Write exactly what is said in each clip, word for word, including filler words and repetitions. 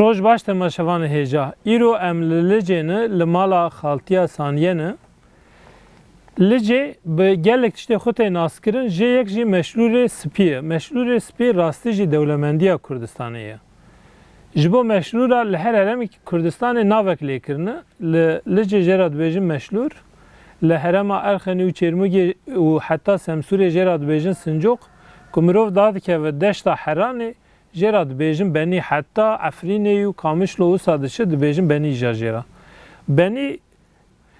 Roj baş temaşevanê hêja. Îro em li Licê ne, li mala xaltiya Saniye ne. Licê bi gelek tiştê xwe tê naskirin, jê yek jî meşrûrê spî ye. Meşrûrê spî rastî jî dewlemendiya Kurdistanê ye. Ji bo meşrûra li her heremekî Kurdistanê navek lê kirine. Li Licê jê re dibêjin meşlûr. Li herêma Erxenî û Çêrmûgê û heta Semsûrê jê re dibêjin sincoq. Ku mirov dadikeve deşta Heranê, jê re dibêjin benî, heta Efrînê û Qamişlo wisa diçe dibêjin benî jî jê re. Benî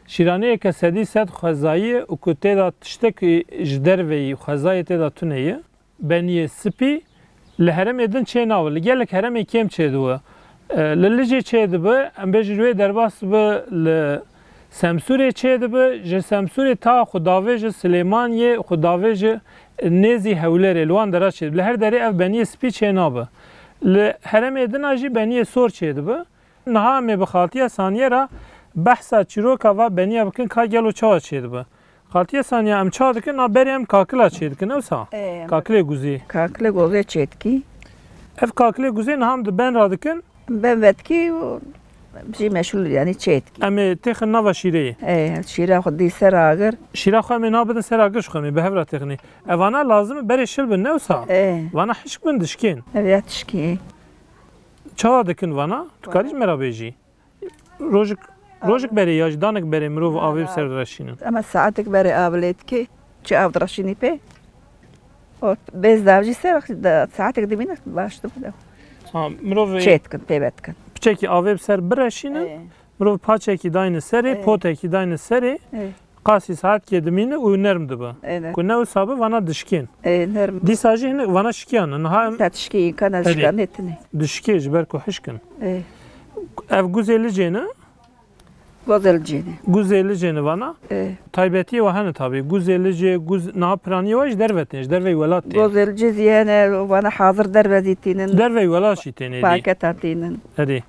şîraniyeke sedî sed xwezayî ye û ku tê de tiştek ji derveyî xwezayê tê de tune ye. Beniyê spî li herêmê din çê nabe. Li gelek herêmê kêm çê dibe. E, li Licê çê dibe, em bêjin ji wê derbas dibe, li Semsûrê çê dibe, ji Semsûrê ta xwe davêje Silêmaniyê, xwe davêje nêzî Hewlêrê, li wan dera çê dibe. Li her derê ev beniyê spî çê nabe. Li herêmê din a jî beniyê sor çê dibe. Niha em ê bi xaltiya Saniye re behsa çîroka va beniya bikin ka gelo çawa çêdibe. Xaltiya Saniye, em çawa dikin? Na berê em kakila çêdikin, ne wisa? Ê, em Kakilê guzê. Kakilê guzê çêdikî. Ev kakilê guzê niha em di ben re dikin? Ben vedikî û jî meşûl, yanî çêdikî. Em ê têxin nava şîreyê. Ê, şîra xwe dî ser agir. Şîra xwe em ê nabidin ser agir, ji xwe em ê bi hev re têxinê. Evana lazim e berê şil bin, ne wisa? Ê. Vana hişk bin dişkên. Ev ya tişkî. Çawa dikin vana? Tu karî ji me re bêjî? Rojik, rojik berê ya jî danik berê mirov avê bi ser direşînin? Ema saetik berê av lê dikê. Çi av direşînî pê? O bez davcî ser de saetik dimîne baş dibe de. Ha, mirov ê Çê dikin, pê ve dikin. Piçekî avê bi ser bireşînin, Ê. Mirov paçekî dayne serê, Ê. Potekî dayne serê. Ê. Qasî saetkê dimîne û nerm dibe. Ê, ne. Ku ne wisa be, vana dişkên. Ê, nerm. Dîsa jî hinek vana şikiyane. Niha em Dîsa tişkî îmkana Erê. Şikanê tine. Dişkê ji ber ku hişk in. Ê. Ev guzê Licê ne? Guzê Licê ne. Guzê Licê ne vana. Ê. Taybetiyê we hene tabî. Guzê Licê, guz, niha piraniyê we ji derve tên, ji derveyî welat tên. Guzê Licê zî hene, vana hazir derve zî tînin. Derveyî welat jî tên êdî. Paketa tînin. Erê.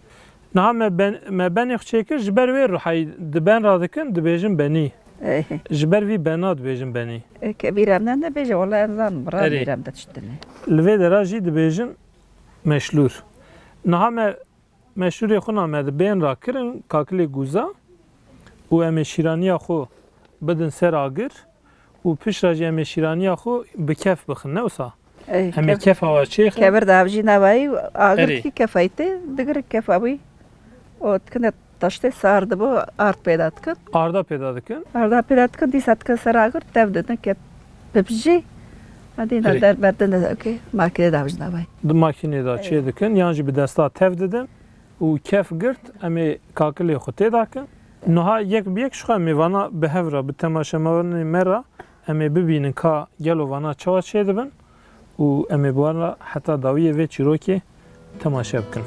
Niha me ben, me benê xwe çêkir, ji ber wê ruhayî di ben re dikin, dibêjin benî. Ê. Ji ber vî bena dibêjin benî. Ê, ke bîra min nebêje, wela ez zanim, bira Erê. Bîra min de tişt tune. Li vê dera jî dibêjin meşlûr. Niha me meşlûrê xwe na me di bên re kirin, kakilê guza û em ê şîraniya xwe bidin ser agir. Û piştre jî em ê şîraniya xwe bi kef bixin, ne wisa? Ey, Em ê kef- kefa we çêxin. Kevir davjî navayî, agir Erê. Dikî kefayî tê, digir kefa wî. O dikine taştê sar dibo, ard pêda dikin. Arda pêda dikin. Arda pêda dikin, dîsa dikin ser agir, tev didin ke pipjî. Hadi na Erê. Der berdin de, okey, makine davjî navayî. Di makînê de Erê. Çê dikin, yan jî bi desta tev didin. Û kef girt, em ê kakilê xwe tê dakin. Niha yek bi yek ji xwe em ê vana bi hev re, bi temaşevanê me re, em ê bibînin ka gelo vana çawa çêdibin û em ê bi wan re heta dawiyê vê çîrokê temaşe bikin.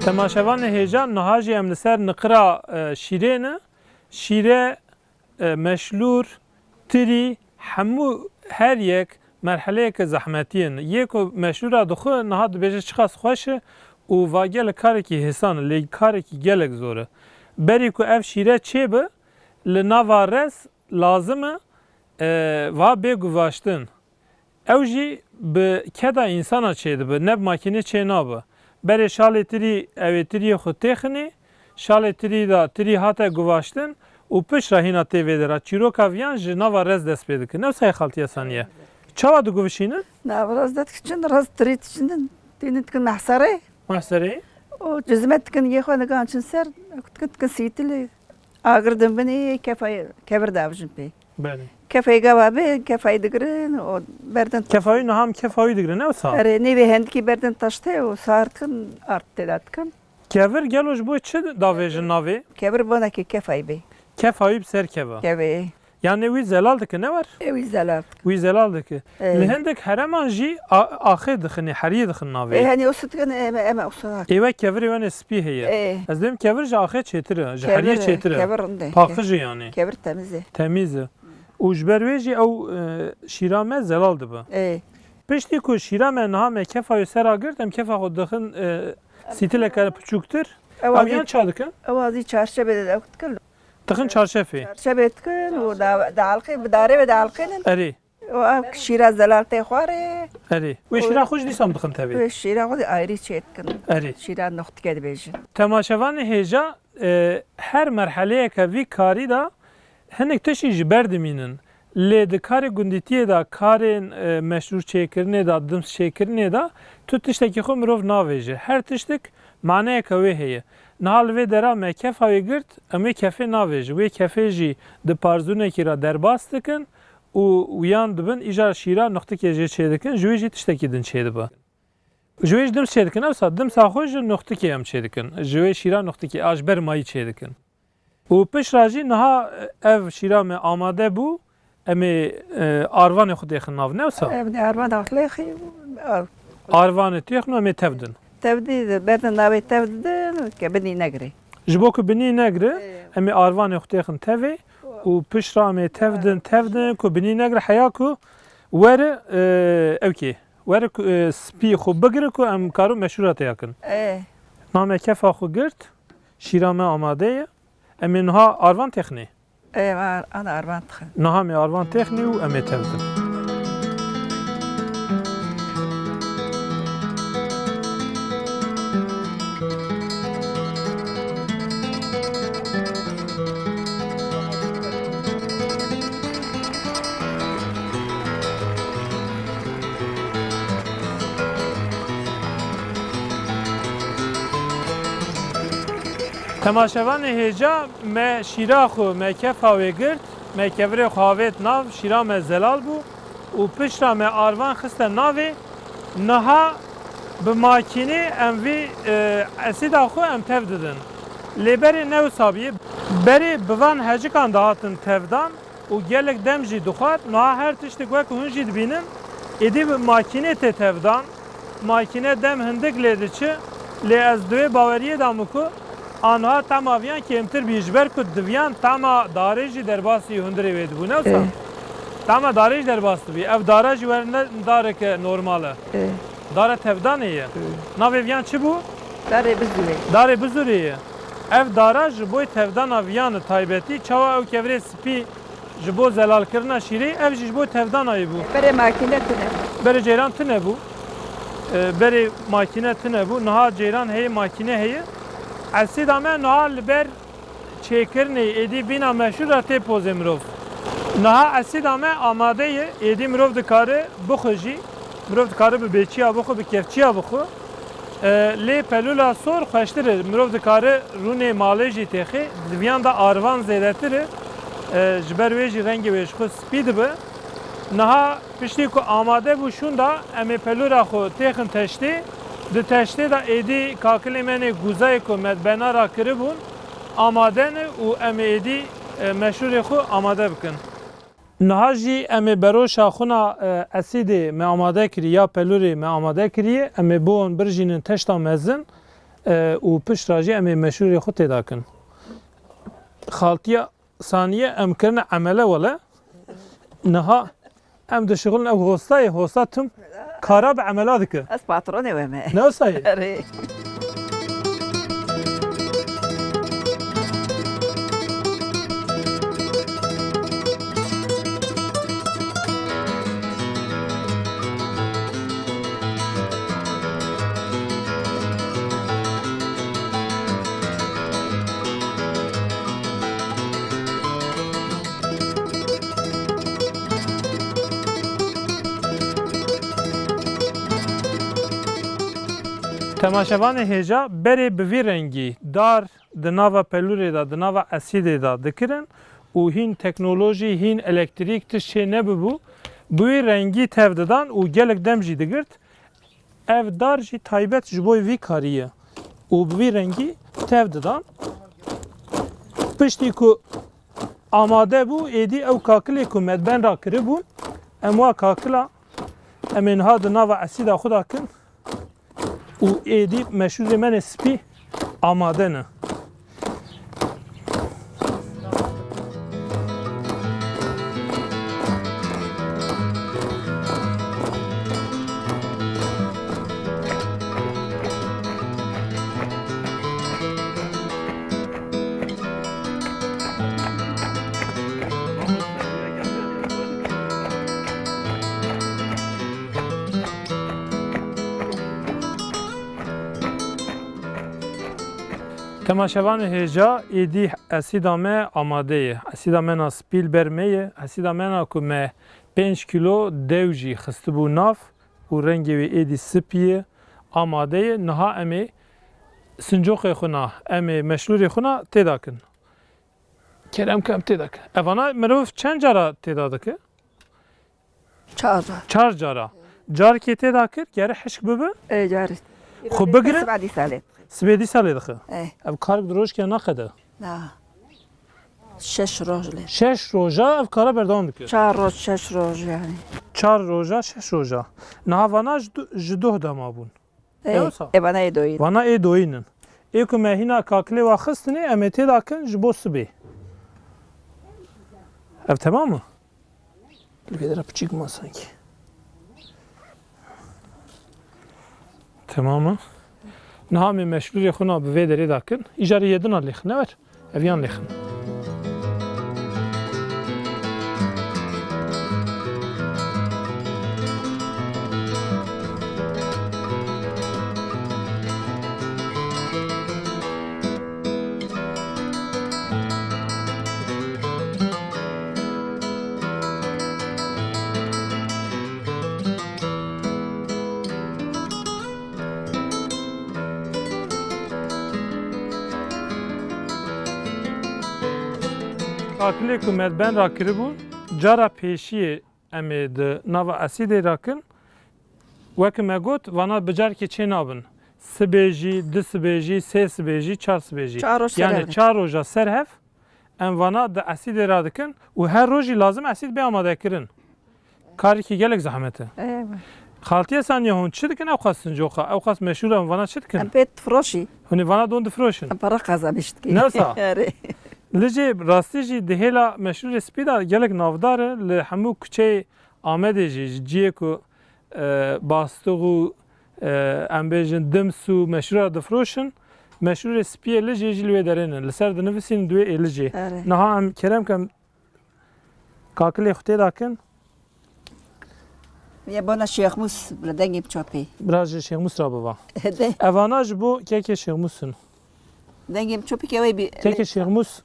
Temaşevanê hêja, niha jî em li ser niqira, e, şîrê ne. Şîre, e, meşlûr, tirî, hemû her yek merheleyeke zehmetiyê ne. Yê ku meşlûra dixwe niha dibêje çiqas xweş e û va gelek karekî hêsan e, lê karekî gelek zor e. Berî ku ev şîre çêbe, li nava rez lazim e, e, va bê guvaştin. Ew jî bi keda însana çêdibe, ne bi makînê çê nabe. Berê şalê tirî, ew ê tiriyê xwe têxinê, şalê tirî de tirî hate guvaştin û piştre hîna tê vê dera. Çîroka viyan ji nava rez dest pê dike. Ne wisa ye xaltiya Saniye? Çawa diguvişînin? Nava rez de dikiçin, rez tirî diçinin, tînin dikin mehserê. Mehserê? O cizme dikin yê xwe nigan çin ser, dikin, dikin sîtilê. Agir din binê, kefayê, kevir davijin pê. Belê. Kefayê gava bê, kefayê digirin, o berdin. Kefayê niha em kefayê digirin, ne wisa? Erê, nêvê hendikî berdin taştê û sar dikin, ard têda dikin. Kevir gelo ji bo çi davêjin navê? Kevir bona ki kefayê bê. Kefa wî bi ser keve. Kevê. Yani wî zelal dike, ne wer? E, wî zelal dike. Wî zelal dike. E. Li hindik hereman jî a-, axê dixinê, heriyê dixin navê. E, henî osu dikin, em, em osu da. Ê we kevirê we ne spî heye. E. Ez dibêm kevir ji axê çêtir e, ji heriyê çêtir e. Kevir rind e. Paqij e yani. Kevir temiz e. Temiz e. Û ji ber wê jî ew, e, şîra me zelal dibe. E. Piştî ku şîra me niha me kefa wê sera girt, em kefa xwe dixin, e, sîtileke piçûktir. Ew azî, yan ça dikin? Ew azî çarşebê de ew dikin. Dixin çarşefê. Çarşebê dikin û da, da elqê, bi darê ve da elqênin. Erê. Û ev şîra zelal tê xwarê. Erê. Wê şîra xwe jî dîsan dixin tevê. Wê şîra xwe ayrî çê dikin. Erê. Şîra noxtike dibêjin. Temaşevanê hêja, e, her merheleyeke vî karî de hinek tiştî ji ber dimînin. Lê di karê gundîtiyê de, karên, e, meşrûr çêkirinê de, dims çêkirinê de tu tiştekî xwe mirov navêje. Her tiştik maneyeke wê heye. Niha li vê dera me kefa wê girt, em wê kefê navêjin. Wê kefê jî di parzûnekî re derbas dikin û wiyan dibin, îcar şîra nuxtikê jê çêdikin, ji wê jî tiştekî din çêdibe. Ji wê jî dims çêdikin, ewsa dimsa xwe ji nuxtikê em çêdikin. Ji wê şîra nuxtikê a ji ber mayî çêdikin. Û pişt re jî niha ev şîra me amade bû, em ê, e, arvanê xwe têxin nav, ne wisa? Em ê arvan axlê xî, a- Arvanê têxin û em ê tev din. Tev dî, berdin navê tev didin, ke binî negirê. Ji bo ku binî negire, Ê. em ê arvanê xwe têxin tevê û pişt re em ê tev din, tev din ku binî negire, heya ku were, e, ew kê, were ku, e, spî xwe bigire ku em karin meşûra tê yakin. Ê. Name kefa xwe girt, şîra me amade ye. Em ê niha arvan têxinê. Ê, ar-, ana arvan tixin. Niha em ê arvan têxinê û em ê tev din. Temaşevanê hêja, me şîra xwe, me kefa wê girt, me kevirê xwe avêt nav, şîra me zelal bû û pişt re me arvan xiste navê. Niha bi makînê em vî, e, esîda xwe em tev didin. Lê berê ne wisa bûye. Berê bi van hecikan dihatin tevdan û gelek dem jî dixwar. Niha her tiştik wek hûn jî dibînin, êdî bi makînê tê tevdan. Makîne dem hindik lê diçi, lê ez di wê baweriyê de me ku aniha tema viyan kêmtir bî, ji ber ku di viyan tema darê jî derbasî hundirê wê dibû, ne wisa? Ê. Tema darê jî derbas dibî. Ev dara jî were ne dareke normal e. Ê. Dara tevdanê ye. Ê. Navê viyan çi bû? Darê bizûrê. Darê bizûrê ye. Ev dara ji bo tevdana viyan e taybetî. Çawa ew kevirê spî Ji bo zelalkirina şîrê, ev jî ji bo tevdana wê bû. Berê makîne tune bû. Berê ceyran tune bû. E, berê makîne tune bû. Niha ceyran heye, makîne heye. Esîda me niha li ber çêkirinê êdî bîna meşûr re tê pozê mirov. Niha esîda me amade ye. Êdî mirov dikare bixwe jî. Mirov dikare bi bêçiya bixwe, bi kevçiya bixwe. E, lê pelûla sor xweştir e. Mirov dikare rûnê malê jî têxê. Di viyan de arvan zêdetir e. E, ji ber wê jî rengê wê ji xwe spî dibe. Niha piştî ku amade bû şûnda, em ê pelûra xwe têxin teştê. Di teştê de êdî kakilê me nê gûzayê ku me di bena re kiribûn, amade ne û em ê êdî, e, meşûrê xwe amade bikin. Niha jî em ê beroşa xwina, e, esîdê me amade kirî ya pelûrê me amade kiriye, em ê biwan birjînin teşta mezin, e, û pişt re jî em ê meşûrê xwe tê de kin. Xaltiya saniye em kirine emele wele. Niha em dişixulin ew hosta ye, hosta tim kara bi emela dike. Ez patronê we me. Ne wisa ye? Erê. Temaşevanê hêja, berê bi vî rengî dar di nava pelûrê de, di nava esîdê de dikirin û hîn teknolojî, hîn elektrîk tişt çê nebibû, bi wî rengî tev didan û gelek dem jî digirt. Ev dar jî taybet ji bo vî karî ye û bi vî rengî tev didan. Piştî ku amade bû, êdî ew kakilê ku me di ben ra kiribûn, em wa kakila, em ê niha di nava esîda xwe de kin û êdî meşrûrê me nê spî amade ne. Temaşevanê hêja, êdî esîda me amade ye. Esîda me na spî li ber me ye. Esîda me na ku me pênc kîlo dew jî xistibû nav û rengê wê êdî spî ye, amade ye. Niha em ê sincoqê xwe na, em ê meşrûrê xwe na tê de kin. Kerem ke em tê de kin. Evana mirov çend cara tê de dike? Çar car. Çar cara. Carkê tê de kir, gere hişk bibe? Ê, carê. Xwe bigirin. Sibedî salê. Sibê dîsa lê dixe. Ê. Ev kar bi rojke naqede. Na. Şeş roj lê. Şeş roja ev kara berdewam dike. Çar roj, şeş roj yani. Çar roja, şeş roja. Niha vana ji du-, ji doh dema bûn. Ê, Ne wisa? Ê, vana ê doyîn. Vana ê doyîn in. Ê ku me hîna kakilê wa xistinê, em ê tê de kin ji bo sibê. Ev temam e? Li vê dera piçîk ma sankî. Temam e. Niha em ê meşrûrê xwe na bi vê derê de kin. Îcarê yê din a lêxin, ne wer? Ev yan lêxin. Kakilê ku me di ben ra kiribû, cara pêşiyê em ê di nava esîdê ra kin. Weke me got, vana bi carkê çê nabin. Sibê jî, du sibê jî, sê sibê jî, çar sibê jî. Çar roj ser Yani hev. çar roja ser hev em vana di esîdê ra dikin û her rojî lazim esîd bê amadekirin. Karekî gelek zehmet e. Eywa. Xaltiyê saniye hûn çi dikin ew qas sincoqa, ew qas meşhûr e, em vana çi dikin? Em pê difiroşî. Hûn ê vana don difiroşin. Em para qazanîş dikî. Ne wisa? Erê. Li jê rastî jî di hêla meşhûrê spî de gelek navdar e, li hemû kuçeyê Amedê jî, ji cihê ku, e, Bastix û, e, em bêjin Dims û meşhûra difiroşin, meşhûrê spiyê Lijê jî li wê derê ne. Li ser dinivisînin di wê ê Lijê. Erê. Niha em kerem kem kakilê xwe tê de kin. Ye bona Şêxmûs, bila dengê min çopê. Bira ji Şêxmûs ra biva. De. Evana ji bo kekê Şêxmûs in. Dengê min çopê ke wê bî. Kekê Şêxmûs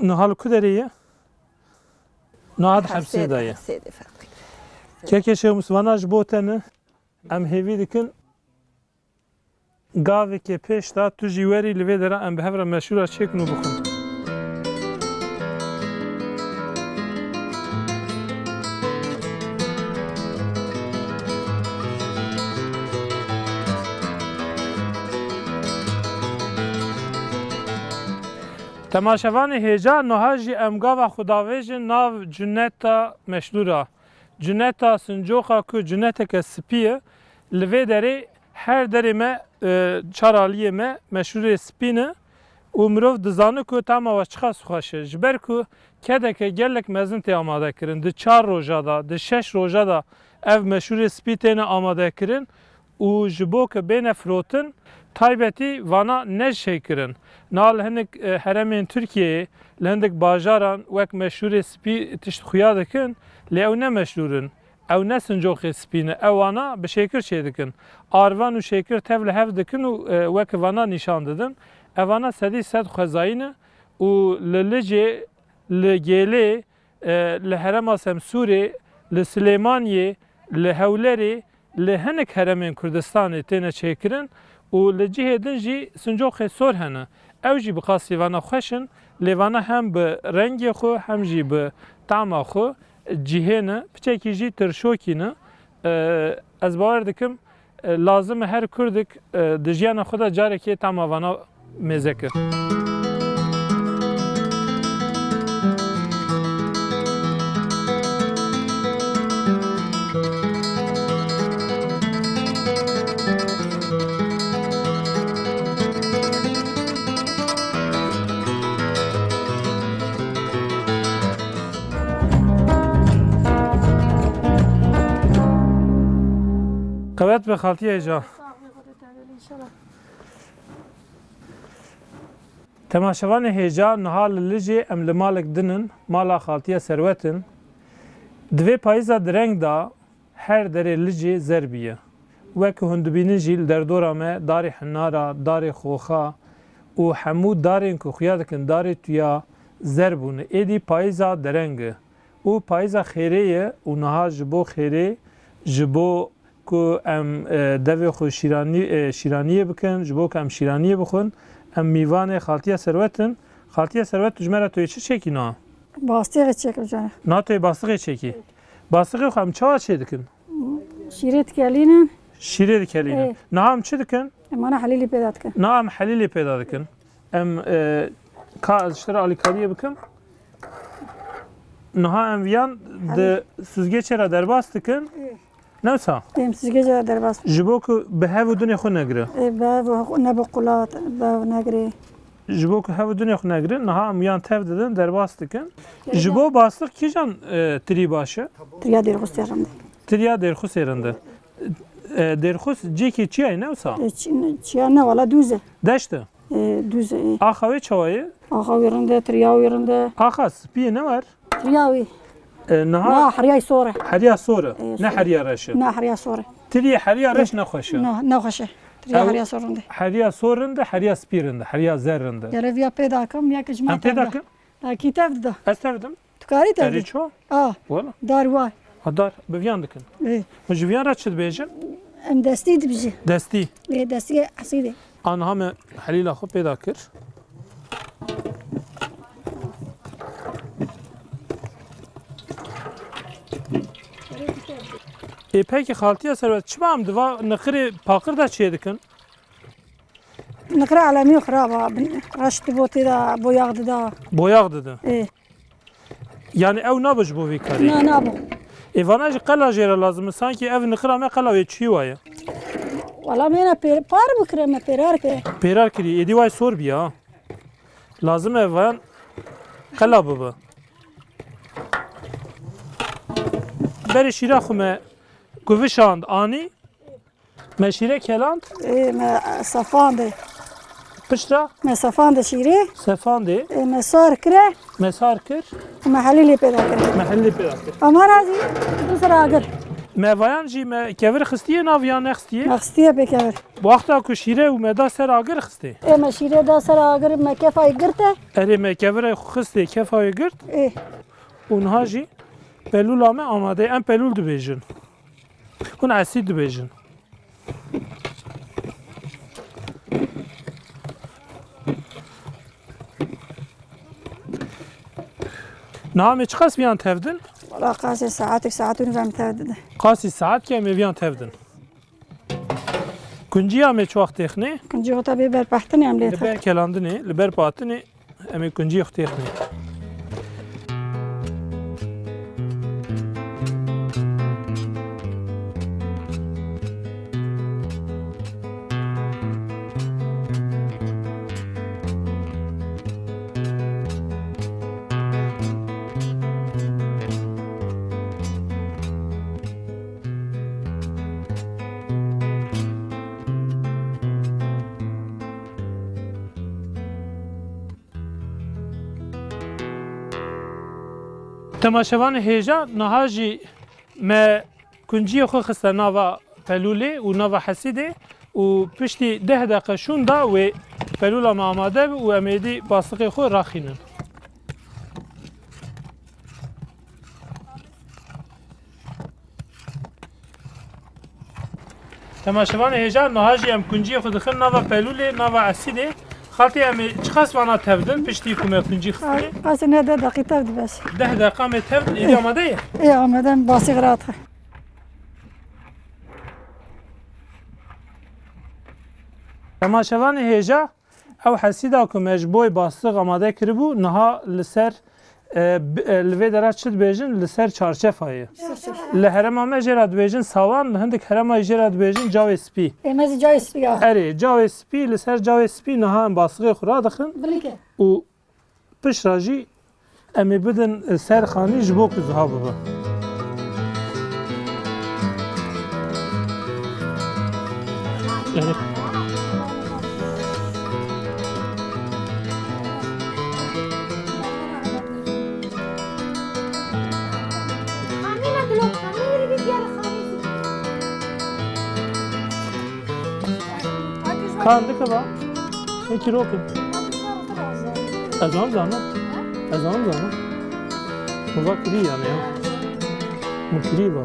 niha li ku derê ye? Niha di hepsê de ye. Hepsê de, ferqî. Kekê Şêxmûs, vana ji bo te ne. Em hêvî dikin gavekê pêş de tu jî werî li vê dera em bi hev re meşhûra çêkin û bixwin. Temaşevanê hêja, niha jî em gava xwe davêjin nav cuneta meşhûra. Cuneta sincoqa ku cuneteke spî ye, li vê derê her derê me, e, çar aliyê me meşhûrê spî ne û mirov dizane ku tama we çiqas xweş e. Ji ber ku kedeke gelek mezin tê amade kirin, di çar roja de, di şeş roja de ev meşhûrê spî têne amade kirin û ji bo ke bêne firotin, taybetî vana ne jê kirin. Niha li hinek, e, heremên Tirkiyeyê, li hindik bajaran wek meşhûrê spî tişt xuya dikin, lê ew ne meşhûr in. Ew ne sincoqê spî ne. Ew vana bi şêkir çêdikin. Arvan û şêkir tev li hev dikin û, e, wek vana nîşan didin. Ev vana sedî sed xwezayî ne û li Licê, li Gêlê, e, li herêma Semsûrê, li Silêmaniyê, li Hewlerê, li hinek herêmên Kurdistanê têne çêkirin û li cihê din jî sincoqê sor hene. Ew jî bi qasî vana xweş in, lê vana hem bi rengê xwe hem jî bi tama xwe cihê ne, piçekî jî tirşokî ne. E, ez bawer dikim, e, lazim e her Kurdek, e, di jiyana xwe de carekê tama vana mêze ke. Qewet be xaltiyê hêja. Sax be, Xwedê te bêle înşallah. Temaşevanê hêja, niha li Licê em li malek din in, mala xaltiya Serwet in. Di vê payîza direng de her derê Licê zer bûye. Wek hûn dibînin jî li derdora me darê hinara, darê xoxa û hemû darên ku xuya dikin darê tuya zer bûne. Êdî payîza dereng e. Û payîza xêrê ye û niha ji bo xêrê, ji bo ku em, e, devê xwe şîranî-, e, şîraniyê bikin, ji bo ku em şîraniyê bixwin, em mîvanê xaltiya Serwet in. Xaltiya Serwet, tu ji me re tu yê çi çêkî niha? Bastixê çêkim canê. Niha tu yê bastixê çêkî. Bastixê xwe em çawa çê dikin? Şîrê dikelînin. Şîrê dikelînin. Ê. Niha em çi dikin? Em ana helîlî pêda dikin. Niha em helîlî pêda dikin. Em, e, ka ez ji te re alîkariyê bikim. Niha em viyan di süzgecê re derbas dikin. Ê. Ne wisa? Em süzgecê re derbas. Ji bo ku bi hev û dinê xwe negire. Ê, bi hev û nebi qulat, bi hev negirê. Ji bo ku hev û dinê xwe negire, niha em yan tev didin, derbas dikin. Ji bo bastix kîjan, e, tirî baş e? Tiriya Dêrxusê rind e. Tiriya Dêrxusê rind e. E, Dêrxus cihekî çiya ye, ne wisa? E, çi-, çiya ne, wala dûz e. Deşt e? E, dûz e, e. Axa wê çawa ye? Axa wî rind e, tiriya wî rind e. Axa spî ye, ne wer? Tiriya wî. E, niha Na, heriyay sor e. Heriya sor e. E, Ne sor. Heriya reş e. Na, heriya sor e. Tiriyê heriya reş nexweş e. Na, nexweş e. Tiriya Ew heriya sor rind e. Heriya sor rind e, heriya spî rind e, heriya zer rind e. Gere viya pêda kim, ya ki ji me Em pêda kim? Ha, kî tev dida? Ez tev dim. Tu karî tev Erê dî? Ço? A. Wala. Dar war. Ha, dar. Bi viyan dikin. Ê. Hûn ji viyan re çi dibêjin? Em destî dibêjin. Destî. Ê, destî esîdê. Aniha me helîla xwe pêda kir. Ê, pekî xaltiya Serwet, çima em di va niqirê paqir de çê dikin? Niqira alemî xirab a, bin-, reş dibo tê de, boyax dida. Boyax dida. Ê. Yani ew nabe ji bo vê karê? Na, nabo. Ê, vana jî qela jê re lazim e, sankî ev niqira me qela wê çiyê wa ye. Wala me ne pê-, par bikire me, pêrar kire. Pêrar kirî, êdî way sor bî ya. Lazim e vayan qela bibe. Berê şîra xwe me guvişand anî. Me şîre keland? Ê, me sefandê. Piştre? Me sefandê şîrê. Sefandê. Ê, me sar kire. Me sar kir. Me helîlê pêda kire. Me helîlê pêda kir. Ama razî, du ser agir. Me vayan jî me kevir xistiye nav ya nexstiye? Me xistiye pê kevir. Wexta ku şîre û me da ser agir xistê? Ê, me şîre da ser agir, me kefayê girte. Erê, me kevire xistê, kefayê girt. Ê. Û niha jî pelûla me amade. Em pelûl dibêjin. Hûn esîd dibêjin. Niha em ê çiqas viyan tevdin? Wala qasê saetek, saet û niv em tevdin. Qasî saetkê em ê viyan tevdin. Kunciya me çi wext têxinê? Kunciya xwe ta bê ber pehtinê em lê Li ber kelandinê, li ber patinê. Em ê kunciyê xwe têxinê. Temaşevanê hêja, niha jî me kunciyê xwe xiste nava pelûlê û nava hesîdê û piştî deh deqe şûn da wê pelûla me amade be û em êdî bastiqê xwe raxînin. Temaşevanê hêja, niha jî em kunciyê xwe dixin nava pelûlê, nava esîdê. Xaltê, em ê çiqas vana tevdin, piştî ku me kuncî xistine? Qasê ne deh deqî tevdi bes. Deh deqa me tevdin, êdî amade ye? Ê, amade, em basî xwe radixe. Temaşevanê hêja, Ew hesîda ku me ji bo bastiq amade kiribû, niha li ser, e, bi-, e, li vê dera çi dibêjin? Li ser çarçefa ye. Li herêma me jê re dibêjin sawan, li hindik herêma jê re dibêjin cawê spî. Ê, me zî cawê spî ya. Erê, cawê spî, li ser cawê spî niha em bastiqê xwe radixin. Bilike. Û Piştre jî em ê bidin ser xanî ji bo ku ziha bibe. Yanî Kan dike ba. Ne çîrok in. Ez zanim, zanim. Ez zanim, zanim. Min va kirî yanî ya. Min kirî va.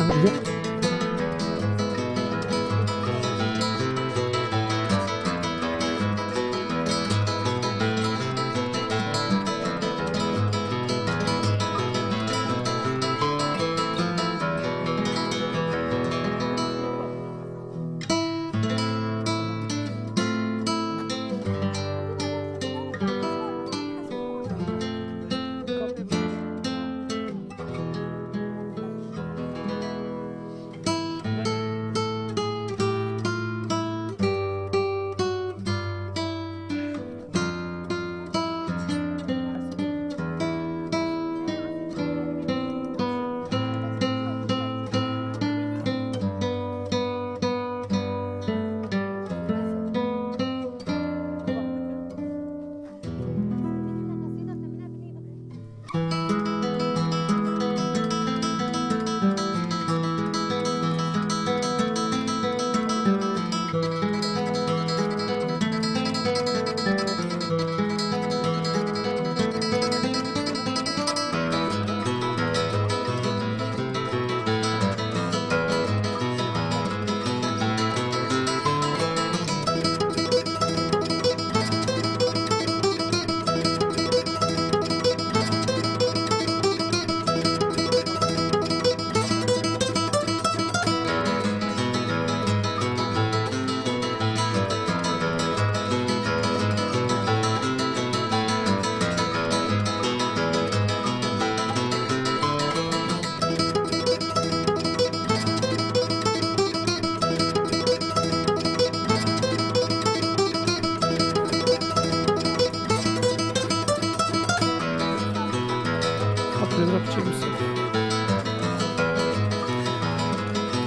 Em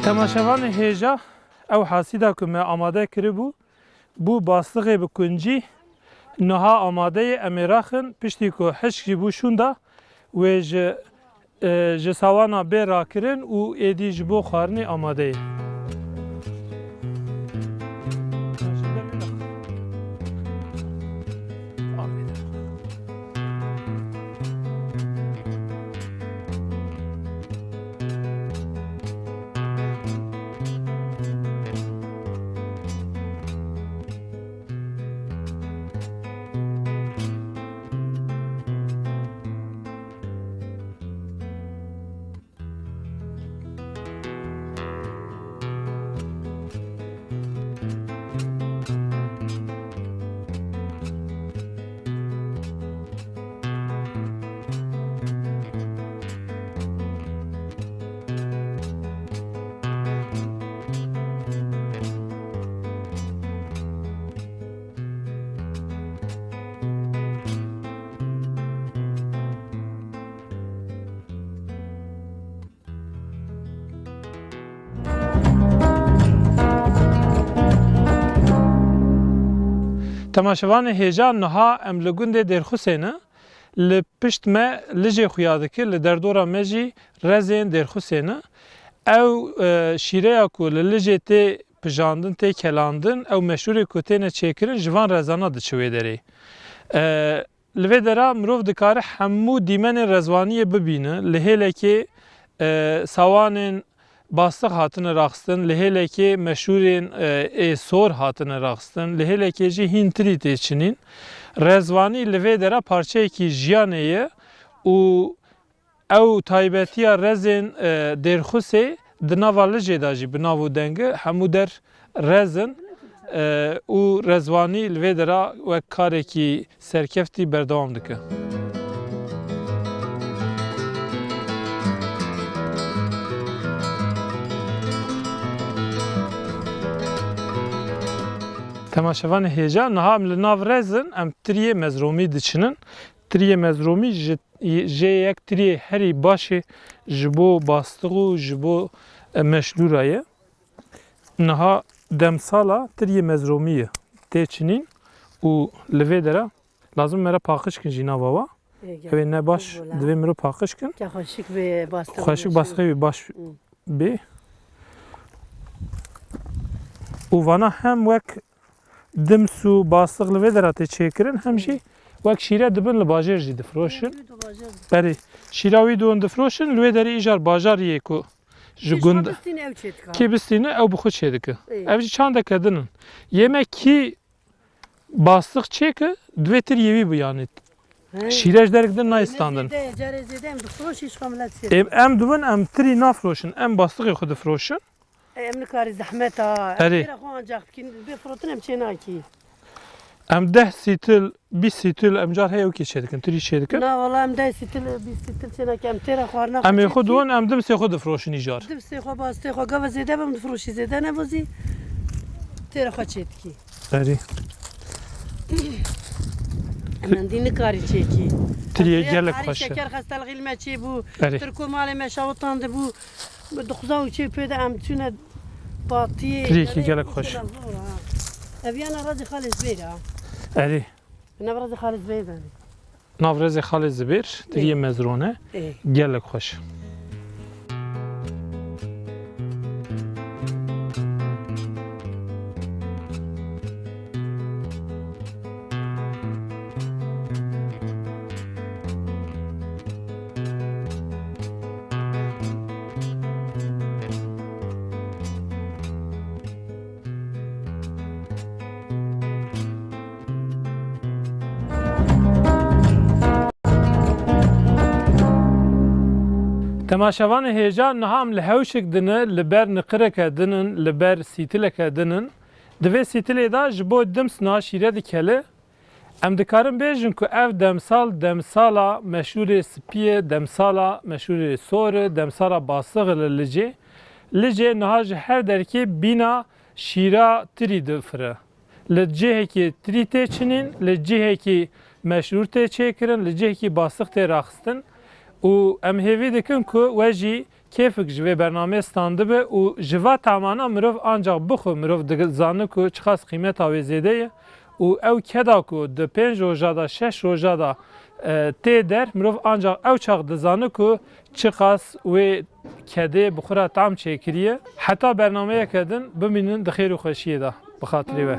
Temaşevanê hêja, ew hasîda ku me amade kiribû, bû bastixê bi kuncî, niha amade ye, em ê raxin, piştî ku hişk jî bû şûnda, wê ji, e, ji sawana bê rakirin û êdî ji bo xwarinê amade ye. Temaşevanê hêja, niha em li gundê Dêrxusê ne. Li pişt me lijê xuya dike, li derdora me jî rezên Dêrxusê ne. Ew, e, şîreya ku li lijê tê pijandin, tê kelandin, ew meşûrê ku têne çêkirin, ji van rezana diçe wê derê. E, Li vê dera mirov dikare hemû dîmenên rezvaniyê bibîne. Li hêlekê, e, sawanên bastix hatine raxistin, li hêlekê meşûrên, e, ê sor hatine raxistin, li hêlekê jî hîn tirî tê çinîn. Rezvanî li vê dera parçeyekî jiyanê ye û Ew taybetiya rezên, e, Dêrxusê di nava lijê de jî bi nav û deng e. Hemû der rez in, e, û rezvanî li vê dera wek karekî serkeftî berdewam dike. Temaşevanê hêja, niha em li nav rez in, em tiriyê Mezromî diçinin. Tiriyê Mezromî ji jê yek tiriyê herî baş e ji bo bastix û ji bo, e, meşlûra ye. Niha demsala tiriyê mezromî ye. Tê çinîn û li vê dera lazim mere paqij kin jî nava wa. Ê, gel. Ew ê ne baş, Bol e. Divê mirov paqij kin. Ke xweşik bê, bastix Xweşik bê, bastixê wî baş Hı. bê. Û vana hem wek dims û bastix li vê dera tê çêkirin, hem jî wek şîre dibin li bajêr jî difroşin. Wî du bajêr. Berê, şîra wî duhun difroşin, li wê derê îcar bajarî yê ku ji Kî gund-, şixwe bistîne ew çê dike. Kî bistîne ew bi xwe çê dike. Ê. Ev jî çandeke din in. Yê me kî bastix çêke, divê tiriyê wî biyanît. He. Şîre ji derek din nayê standin. Zêde, carê zêde em difroşî, ji xwe milet sê. Em, em dibin, em tirî nafroşin, em bastixê xwe difroşin. E, em nikarî zehmet a. Erê. Em têra xwe ancaq bikîn, bê firotin em çê nakî. Em deh sîtil, bîst sîtil, em car heye wekî çê dikin, tirî çê dikin. Na, wala em deh sîtil, bîst sîtil çê nakî, em têra xwarina Em ê xwe çêdikî. Dibin, em dimsê xwe difroşin îcar. Dimsê xwe, bastê xwe, gava zêde bim difroşî, zêde nebozî. Têra xwe çêdikî. Erê. Mendî nikarî çêkî. Tiriyê Em gelek arî xweş e. Şeker xestelixî li me çêbû. Erê. Tirko malê me şawitandibû. Bi duxza û çê pê de em çûne patiyê. Tiriyekî Erê, gelek xweş. Ev yana razî xalê zibêr ha. Erê. Nav razî xalê zibêr beni. Nav rêzê xalê Zibêr, tiriyê Ê. Mezrone. Ê. Gelek xweş. Temaşevanê hêja, niha em li hewşek din e, li ber niqireke din in, li ber sîtileke din in. Di vê sîtilê de ji bo dims niha şîre dikele. Em dikarin bêjin ku ev demsal, demsala meşhûrê spî ye, demsala meşhûrê sor e, demsala basix e li Licê. Licê niha ji her derkê bîna şîra tirî difire. Li cihekî tirî tê çinîn, li cihekî meşhûr tê çêkirin, li cihekî basix tê raxistin. Û em hêvî dikin ku we jî kêfik ji vê bernameyê standibe û ji va tamana mirov ancaq bixwe mirov dizane ku çiqas qîmeta wê zêde ye û ew keda ku di pênc roja de, şeş roja de, e, tê der, mirov ancaq ew çax dizane ku çiqas wê kedê bi xwe re tam çêkiriye. Heta bernameyeke din bimînin di xêr û xweşiyê de. Bi xatirê we.